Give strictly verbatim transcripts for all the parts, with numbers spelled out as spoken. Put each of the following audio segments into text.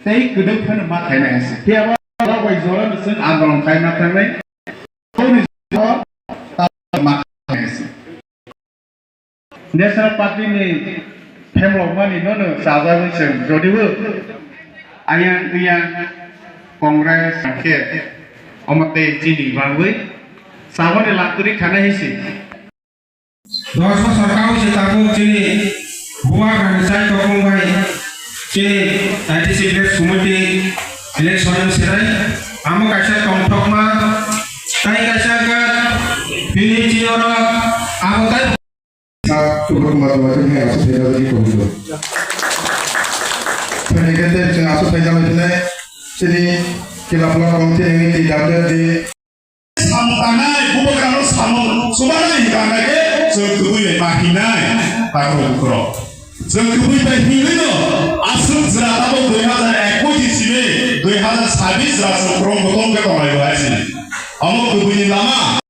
Tei kwdwk phano ma khainai se. Phiya ba bai jora ni chwng andolon khaima thangnai. Toni jora ma khainai se. National Party ni phemlokmani nono chajagwi chwng jodibo ayang uyang Congress khe omo tei chini bagwi saboni laktwrwi khanai se. Dos bosor kau se tabuk chini bubagrani chai tongmung bai chini ninety six village committee election ni serai amo kaisa tongthokma tai kaisa khe bini chini oro abo tai Subroto Kumar Dawai khe aswk thaijak di kobilo. Phene khe tei chwng aswk thaijak lai phene chini kila block committee ni T W D. Samung tanai, bubagrano samung sumanai hinkanai khe chwng kwbwi bai ma hinai, takhuk bukhurok. Chwng kwbwi bai hinwi no aswk jwra tabuk dui hazar ekush ni simi dui hazar sabis jwra chwng kwrwng bwtong khe tonglai bo hai sini. Omo kwbwini lama.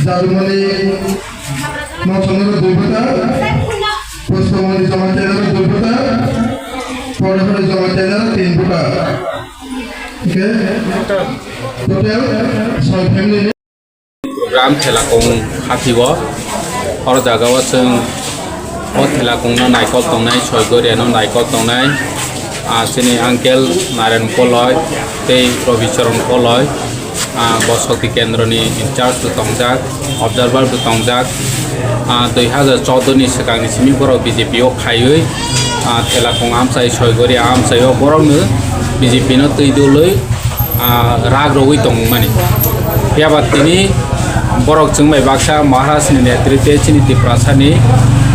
Jarumani Mothonoro dui bota, Puspamani Jamatia noro dui bota, Porahani Jamatia noro tin bota. Okay? Total soi family ni. Gram Thelakung hati o, oro jaga o chwng o Thelakung no naikol tongnai, Soigoria no naikol tongnai, ah, chini uncle Narayan Koloi tei Robi Charan Koloi. Ah, bo Shakti Kendroni in charge bo tongjak, observer bo tongjak. Ah, dui hazar choudo ni swkangni simi borok B J P o khaiwi, ah, Thelakung amchai, Soigori amchai o borokno B J P no twi dulwi, ah, rak rogwi tongmani. Phiya ba tini borok chwng bai baksa Maharaj ni netritwe chini Tiprasa ni,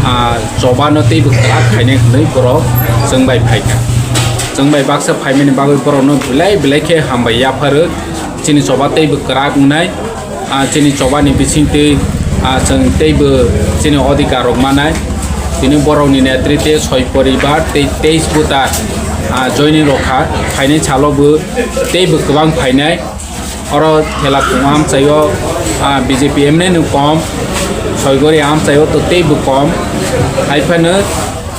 ah, choba no teibo kwrak khainai hwnwi borok chwng bai phaikha. Chwng bai baksa phaimani bagwi borokno belai belai khe hambai yapharo. Chini choba teibo kwrak wngnai, ah, chini chobani bisingtwi, ah, chwng teibo chini odhikar rok manai. Tini borokni netritwe soi poribar tei teis buta, ah, joining rok kha. Phainai salo bo teibo kwbang phainai. Oro Thelakung amchaio, ah, B J P M N A no kom, Soigori amchaio to teibo kom. Hai phano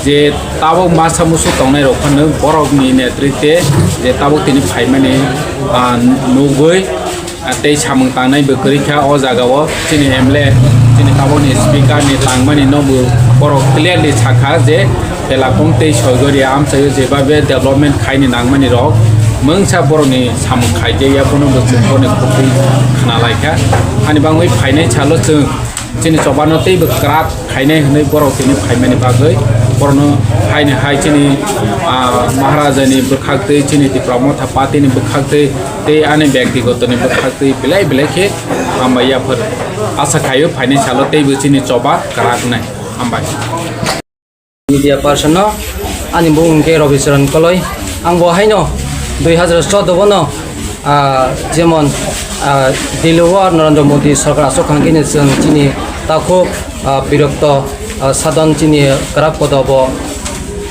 je tabuk masa musu tongnai rok phano borokni netritwe je tabuk tini phaimani, ah, nugwi, ah, tei samung tangnai bo kwrwi kha o jaga o chini M L A, chini tabukni speaker ni tangmani no bo borok clearly sakha je Thelakung tei Soigori amchaio jebabe development khaini nangmani rok mungsa borokni samung khaijak ya bono bo chwng borokni khukui khna lai kha. Ani bangwi phainai salo chwng chini chobano teibo kwrak khainai hwnwi borok tini phaimani bagwi borokno haini hai chini, ah, Maharajani bwkhaktwi, chini Tipra Motha Partyni bwkhaktwi tei ani byaktigotoni bwkhaktwi belai belai khe hambai yaphar. Asa khaio phainai salo teibo chini choba kwrak wngnai. Hambai. Media person no, ani bung hwnkhe Robi Charan Koloi. Ang bo haino dui hazar choudo bono, ah, jemon, ah, Delhi o Narendra Modi sorkar aswk hwnkhe chwng chini takhuk, ah, birokto, ah, sadon chini kwrak kodo bo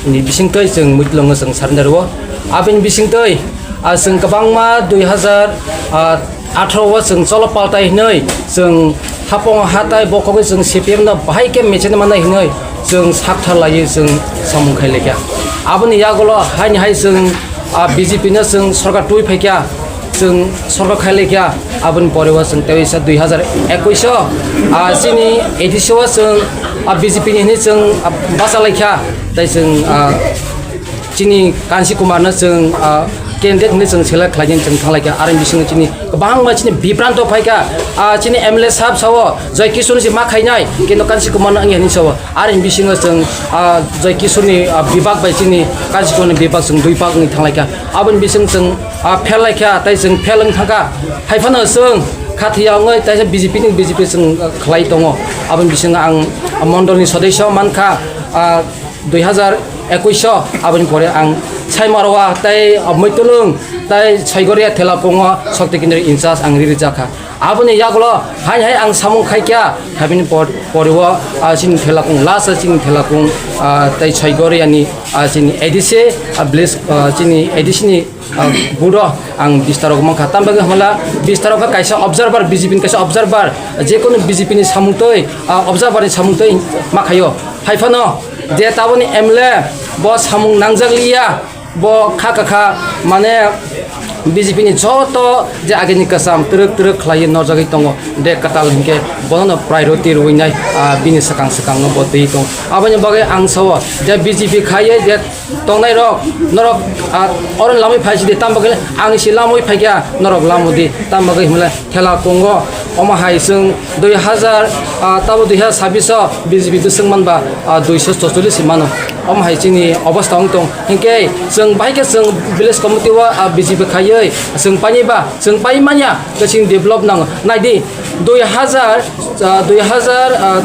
ni bisingtwi chwng muitlwng chwng surrender o. Abini bisingtwi, ah, chwng kwbangma dui hazar, ah, atharo o chwng cholo paltai hinwi chwng hapong hatai bokhogwi chwng C P M no bahai khe mechene mannai hinwi chwng sakthar laiwi chwng samung khai laikha. Aboni yagulo haini hai chwng, ah, B J P no chwng sorkar twi phaikha, chwng sorkar khai laikha. Aboni pore o chwng teisa dui hazar ekush o, ah, chini A D C o chwng, ah, B J P ni hinwi chwng, ah, bacha laikha. Tai chwng, ah, chini Kansi Kumar no chwng, ah, Candidate hinwi chwng select khlainani chwng thanglaikha. Aroni bisingo chini kwbangma chini bibranto phaikha. Ah, chini M L A sahab sao, Joy Kishore si ma khainai, kintu kansi kwmano wngya hinwi sao. Aroni bisingo chwng, ah, Joy Kishore ni, ah, bibak bai chini kansi kwmano bibak chwng dui bak wngwi thanglaikha. Aboni bisingo chwng, ah, fail laikha, tai chwng fail wng thangkha. Haiphano chwng khathiya wngwi taisa B J P ni B J P chwng, ah, khlai tongo. Aboni bisingo ang mondol ni sodesyo mankha, ah, dui hazar ekush o, aboni pore ang Saimarwa tei Moitulung tei Soigoria Thelakungo Shakti Kendra in charge ang riri jakha. Aboni yagulo hai hai ang samung khaikha, habini por-, pore o, ah, chini Thelakung, last o chini Thelakung, ah, tei Soigoria ni, ah, chini A D C, ah, village, ah, chini A D C ni, ah, budo ang bistarok mankha. Tamo bagwi hwnla bistarok khe kaisa observer, B J P ni kaisa observer, jekunu B J P ni samung twi, ah, observer ni samung twi ma khaio. Haiphano je taboni M L A bo samung nangjak liya, bo kha kha kha, mane B J P ni joto je agini kwcham twrwk twrwk khlaiwi norjagwi tongo, de kwtal hinkhe bono no priority rwinai, ah, bini swkang swkang no bo twi tongo. Aboni bagwi ang sao je B J P khaiwi je tongnai rok, norok, ah, oro lamwi phai sidi, tamo bagwi ang si lamwi phaikha, norok lamo di, tamo bagwi hwnle Thelakungo, omo hai chwng dui hazar, ah, tabo dui hazar sabbish o B J P bwswk manba, ah, duiso chocholish si mano. Omo hai chini obostha wng tong. Hinkhe chwng bahai khe chwng village committee o, ah, B J P khaiwi chwng painai ba, chwng pai manya, khe chini develop nango. Naidi, dui hazar, ah, dui hazar, ah,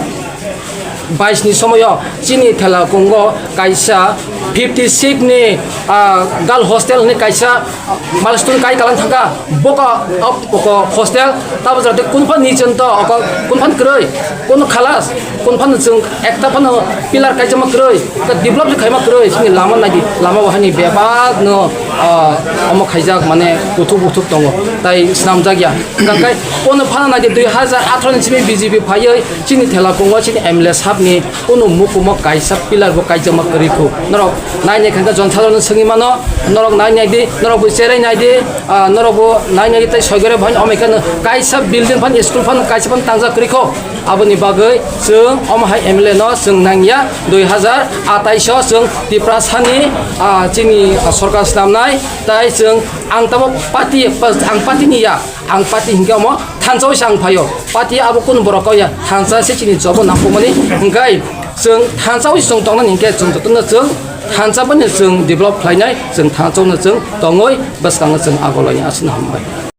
bais ni somoyo chini Thelakungo kaisa fifty six ni, ah, girl hostel hinwi kaisa, ah, milestone kai kalang thangkha. Boko, ah, boko hostel tabo jora tei kunpha ni chwng to oko kunpha ni kwrwi, kun khalas, kunpha ni chwng ekta phano pillar kaijama kwrwi, ka develop khaima kwrwi, chini lama naidi, lama bo hani bebak no, ah, omo khaijak mane kuthuk buthuk tongo, tai swnamjak ya. Hwnkhe kono phano naidi dui hazar atharo ni simi B J P phaiwi chini Thelakungo chini M L A sahab ni kunu mukumo kaisa pillar bo kaijakma kwrwi khu. Norok nainai khe jonsadharno swngwi mano, norok nainai di, norok bo cherai nai di, ah, norok bo nainai di tei soigore bhai omai kheno kaisa building phan school phan kaisa phan tangjak kwrwi kho. Aboni bagwi chwng omo hai M L A no chwng nangya, dui hazar atais o chwng Tiprasani, ah, chini, ah, sorkar swnamnai tai chwng ang tamo party, ang party ni ya. Ang party hinkhe omo thansa wi se ang phaio. Party abo kunu borok kok ya, thansa se chini jobo nangkukmani. Hinkhe chwng thansa wi chwng tongnani hinkhe chwng jotono chwng thansa bai no chwng develop khlainai, chwng thansa no chwng tongwi bwskango chwng agolainai. Aswkno hambai.